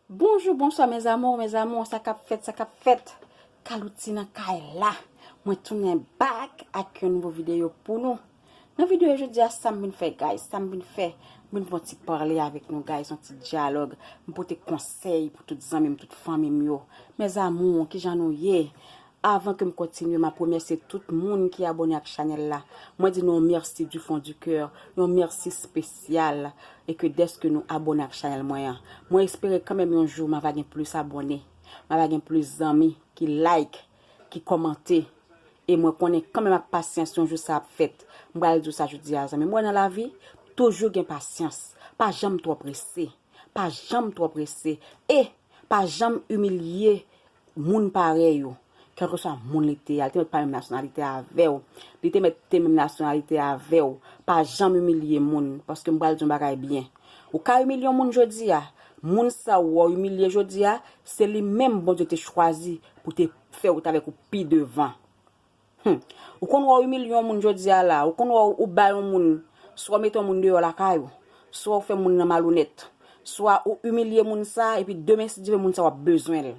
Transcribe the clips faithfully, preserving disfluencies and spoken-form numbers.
Bonjou, bonswa, mes amours, mes amours, sa k ap fèt, sa k ap fèt? Kalouti nan kay la. Mwen tounen back ak yon nouvo videyo pou nou. Nan videyo jodi a, sa m vin fè, guys, sa m vin fè, m vin fè yon ti pale avèk nou, guys, yon ti dyalòg. M pote konsèy pou tout zanmi m, tout fanmi m yo. Mes amours, kijan nou ye? Avan ke m kontinye, m ap remèsye tout moun ki abòne ak chanèl la. Mwen di nou yon mèsi du fond du cœur, yon mèsi espesyal, e ke dèske nou abòne ak chanèl mwen an. Mwen espere kanmenm yon jou m ava gen plis abòne, m ava gen plis zanmi ki like, ki kòmante. E mwen konnen kanmenm ak pasyans yon jou sa ap fèt. M pral di w sa jodi a, zanmi. Mwen nan lavi, toujou gen pasyans. Pa janm twò prese. Pa janm twò prese. E pa janm imilye moun parèy ou. Kèlkeswa moun li te a, li te mèt pa menm nasyonalite avè w. Li te mèt te menm nasyonalite avè w. Pa janm imilye moun, paske m pral di yon bagay byen. Ou ka imilye yon moun jodi a, moun sa ou wè w imilye jodi a, se li menm Bondye te chwazi pou te fè wout avèk ou pi devan. Hmm. Ou konn wè w imilye yon moun jodi a la, ou konn wè w, ou bay yon moun, swa w mete yon moun deyò lakay ou, swa w fè moun nan malonèt, swa ou imilye moun sa, epi demen si Dye vle moun sa w ap bezwen l.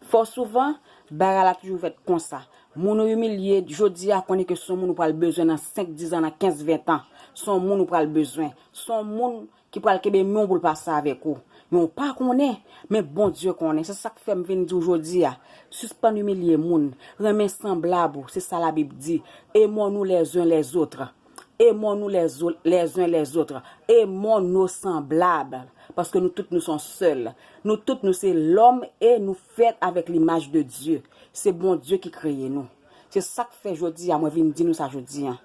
Fò souvan, bagay la toujou fèt konsa. Moun ou imilye jodi a, konnen ke se yon moun ou pral bezwen nan senk, diz an, nan kenz, ven an. Se yon moun ou pral bezwen. Se yon moun ki pral kenbe men w pou l pase avèk ou. Men w pa konnen, men Bondye konnen. Se sa k fè m vin di w jodi a. Sispann imilye moun. Renmen sanblab ou. Se sa Labib di. Aimons-nous les uns les autres. Aimons-nous les, o- les uns les autres. Aimons nos semblables. Paske nou tout nou se yon sèl. Nou tout nou se lòm e nou fèt avèk limaj de Dye. Se Bondye ki kreye nou. Se sa k fè jodi a mwen vin di nou sa jodi a.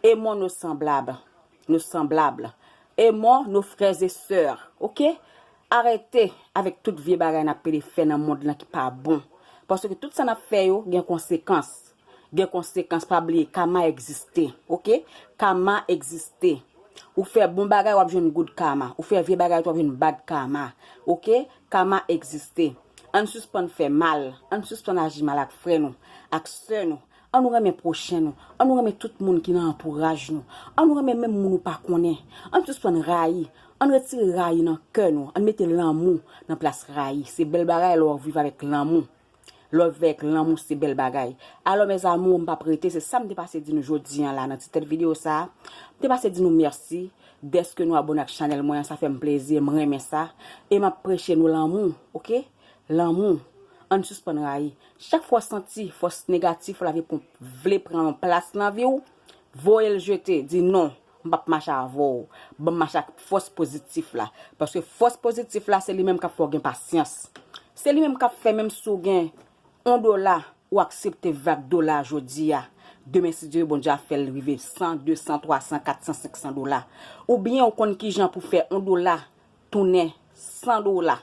Aimons nos semblables. Nos semblables. Aimons nos frères et sœurs. Oke? Arete avèk tout vye bagay n ap pede fè nan mond lan ki pa bon. Paske tout sa n ap fè yo gen konsekans. Gen konsekans, pa bliye, kama egziste. Oke? Kama egziste. Ou fè bon bagay, w ap jwenn good karma. Ou fè vye bagay, w ap jwenn bad karma. Oke? Kama egziste. Ann sispann fè mal. Ann sispann aji mal ak frè nou, ak sè nou. Ann nou renmen pwochen nou. Ann nou renmen tout moun ki nan antouraj nou. Ann nou renmen menm moun ou pa konnen. Ann sispann rayi. Ann retire rayi nan kè nou. Ann mete lanmou nan plas rayi. Se bèl bagay lè w viv avèk lanmou. Lè w viv avèk lanmou, se bèl bagay. Alò, mes amours, m p ap rete. Se sa m te pase di nou jodi a la nan ti tèt videyo sa a. M te pase di nou mèsi dèske nou abòne ak chanèl mwen an. Sa fè m plezi, m renmen sa. E m ap preche nou lanmou, oke? Lanmou. Ann sispann rayi. Chak fwa w santi fòs negatif la vle pran, vle pran yon plas nan vi w, voye l jete. Di non, m p ap mache avè w. Ban m mache ak fòs pozitif la. Paske fòs pozitif la, se li menm k ap fè w gen pasyans. Se li menm k ap fè menm si w gen yon dola, ou aksepte vag dola jodi a. Demen, si Dye vle, Bondye a fè l rive san, de san, twa san, kat san, senk san dola. Oubyen ou konn kijan pou fè yon dola tounen san dola.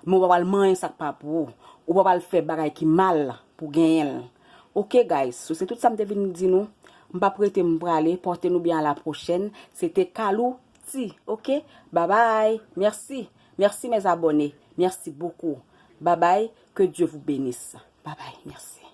Men ou pa pral manyen sa k pa pou ou. Ou pa pral fè bagay ki mal pou genyen l. Oke, guys, so se tout sa m te vin di nou. M p ap rete, m prale. Pòte nou byen, a la pwochèn. Se te Kalou Ti, oke? Babay. Mèsi. Mèsi, mes abonnés. Merci beaucoup. Babay. Que Dieu vous bénisse. Babay. Mèsi.